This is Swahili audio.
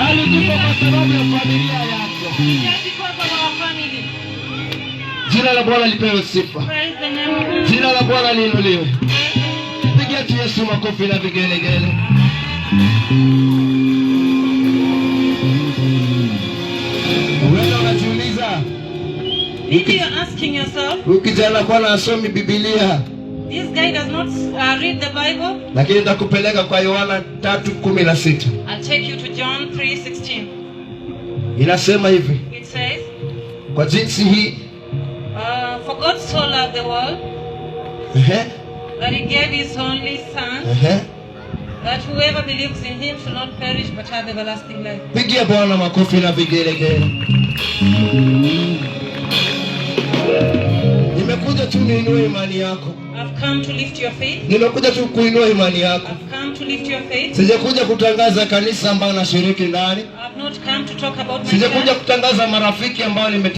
Alikufa kwa sababu ya familia yako. He died because of our family. Jina la Bwana lipewe sifa. Praise the name of God. Jina la Bwana liinuliwe. Pigia tu Yesu makofi na vigelegele. Wewe unajiuliza, Maybe you're asking yourself, huyu kijana kwani hasomi Biblia? This guy does not read the Bible. Lakini nitakupeleka kwa Yohana 3:16. I'll take you to John 3:16. Inasema hivi, It says, kwa jinsi hii "For God so loved the world that he gave his only Son, that whoever believes in him shall not perish but have everlasting life." Pigia Bwana makofi na vigelegele. Nimekuja tu niinue imani yako. I've come to lift your faith. Nimekuja tu kuinua imani yako. I've come to lift your faith. Sijakuja kutangaza kanisa ambayo nashiriki ndani. I've not come to talk about my Sijakuja church. Kutangaza marafiki ambao nime